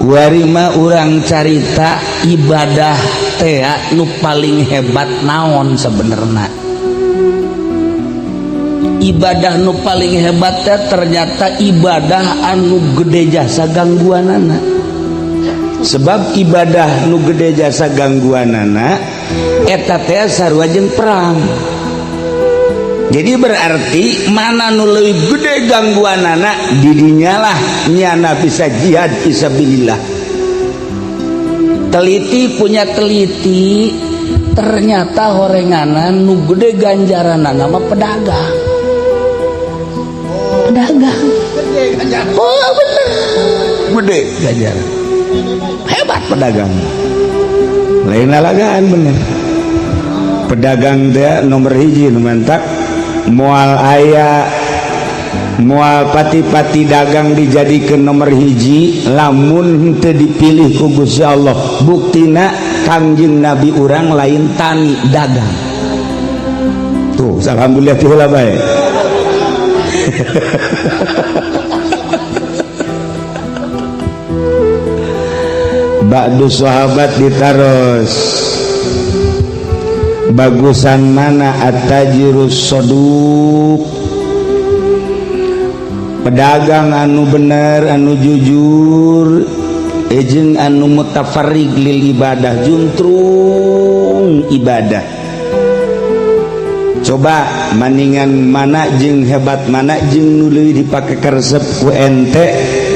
Warima urang carita ibadah tea nu paling hebat naon sebenarnya. Ibadah nu paling hebat teh ternyata ibadah anu gede jasa gangguanana. Sebab ibadah nu gede jasa gangguanana eta teh sarua jeung perang. Jadi berarti mana nu leuwih gede gangguanana, didinyalah nyana bisa jihad fisabilillah. Teliti punya teliti, ternyata horenganan nu gede ganjaranana mah pedagang. Pedagang. Oh, bener. Gede ganjaran. Hebat pedagang. Lain lalagaan, bener. Pedagang teh nomor hiji nu mantak moal aya, moal pati-pati dagang dijadikan nomor hiji lamun henteu dipilih ku Gusti Allah. Buktina Kangjeng Nabi urang lain tani, dagang tuh. Alhamdulillah ti heula bae. Ba'du sahabat ditaros, bagusan mana, attajirus soduk, pedagang anu bener anu jujur, jeung anu mutafarrig lil ibadah, juntrung ibadah? Coba maningan mana jeung hebat mana, jeung nu leuwih dipake karesep ku ente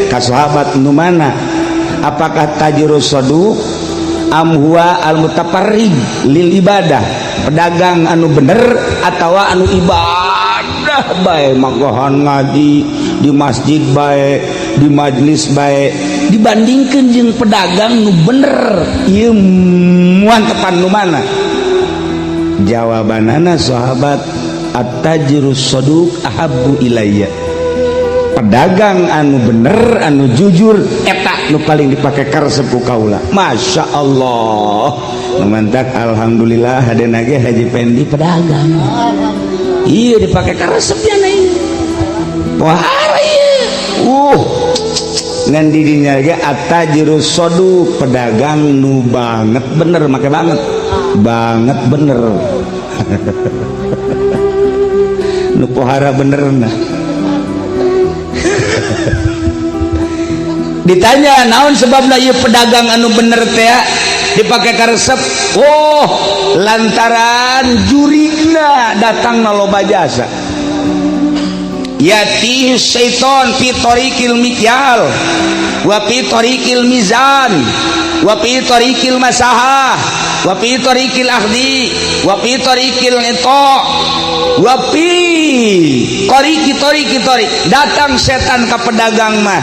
ka sahabat nu mana? Apakah tajirus soduk am huwa al mutafarrig lil ibadah, pedagang anu bener atau anu ibadah bae, magahan ngaji di masjid bae, di majlis bae, dibandingkan jeung pedagang nu bener ieu, muantepan nu mana? Jawabanana sahabat, at-tajirus soduk ahabbu ilayya, pedagang anu bener anu jujur eta nu paling dipake karesep ku kaula. Masya Allah, mantak alhamdulillah hadena ge Haji Pendi pedagang, iya dipake karesepnya nih. Wah, iya ngan didinya ge attajirus soduk, pedagang nu banget bener, make banget banget bener, nu pohara bener. Nah, ditanya naon sebabna ieu pedagang anu bener teh dipake karesep? Oh, lantaran jurigna datang loba jasa. Yatihi syaiton fi tariqil mikyal wa fi tariqil mizan wa fi tariqil masahah wa fi tariqil akhdi wa fi tariqil ita wa fi tariqi tariqi tariq. Datang setan ka pedagang mah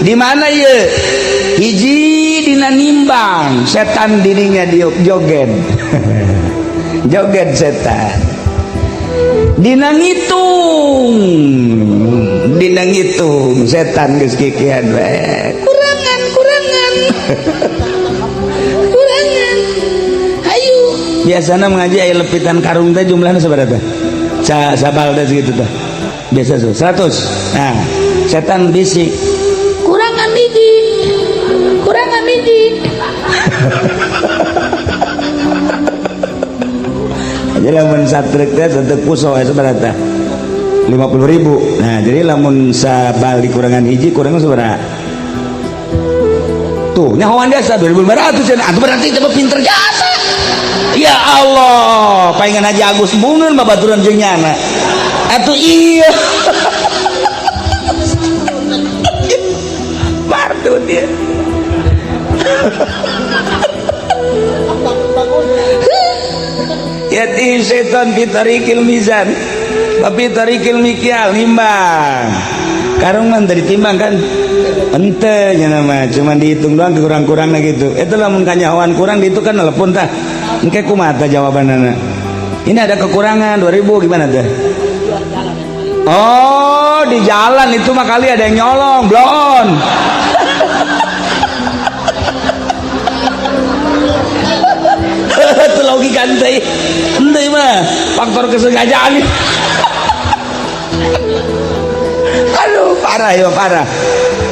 di mana ye? Hiji, dina nimbang, setan dirinya di joget joget setan. Dina ngitung, dina ngitung setan geus kikian we, kurangan, kurangan, kurangan, hayu. Biasana mengaji aya lepitan karung teh jumlahnya sabaraha teh? Sabal teh segitu teh biasa tuh 100. Nah, setan bisik, kurangan hiji, kurangan hiji. Jadi lamun satruk teh satu puso sabaraha teh? 50.000. Nah, jadi lamun sabal dikurangan hiji, kurangan sabaraha tuh? Nyahoan jasa 2500 cenah. Atuh berarti teh pinter jasa. Ya Allah, palingan Haji Agus bungeun babaturan jeung nyana atuh. Iya, mardut dia. Yati setan fi tariqil mizan wa fi tariqil mikyal. Nimbang karung mah teu ditimbang kan? Ente nya nama cuman dihitung doang kekurang-kurangna gitu. Itu lamun kanyahoan kurang dihitung kan, telepon tah engke kumaha tah jawabanana. Ini ada kekurangan 2000, gimana tuh? Oh, di jalan itu mah kali ada yang nyolong, blon. Itu logika ente. Ente mah faktor kesengajaan. Aduh, parah ya, parah.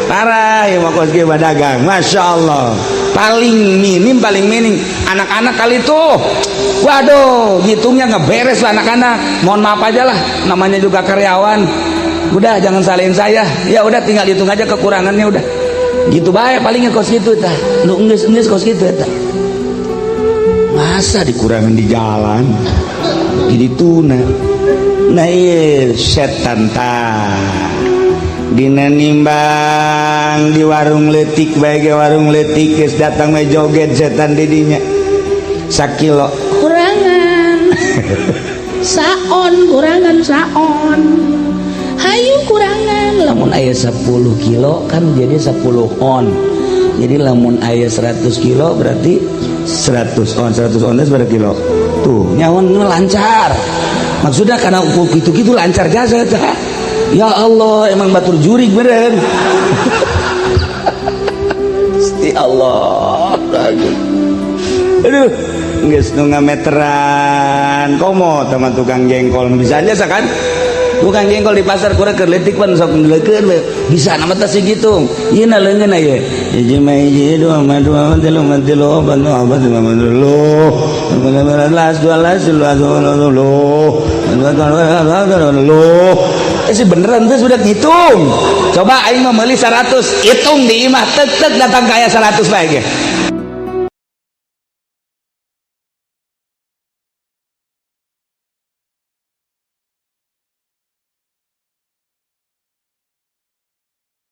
Parah ya mah kos kieu dagang. Masya Allah. Paling minim, paling minim anak-anak kali tuh. Waduh, ngitungnya nggak beres lah anak-anak. Mohon maaf aja lah, namanya juga karyawan. Udah jangan salahin saya. Ya udah tinggal hitung aja kekurangannya udah. Gitu baik palingnya kos gitu tah. Nu geus kos gitu tah. Masa dikurangan di jalan? Jadi tuna. Nah iya setan tah. Dina nimbang di warung letik bae, warung letik geus datang we joget setan didinya. Sakilo kurangan saon, kurangan saon, hayu kurangan. Lamun aya 10 kilo kan jadi 10 on, jadi lamun aya 100 kilo berarti 100 on. 100 on itu berapa kilo tuh? Nyawan lancar maksudnya, karena ukur gitu-gitu lancar jasa tah. Ya Allah, emang batur jurig beren. Gusti Allah, aduh, geus nu ngameteran komo teman tukang jengkol bisa aja kan. Tukang jengkol di pasar kurang keur leutik pan sok leukeun bisa nama teh segitu. Ieu na leungeun aya hiji mah hiji, dua mah dua, tilu mah tilu, opat mah opat, lima mah lima, belas dua belas dua belas. Eh sih beneran tuh sudah ngitung. Coba aing mah meuli 100, hitung di imah tek tek datang kaya 100 bae ge.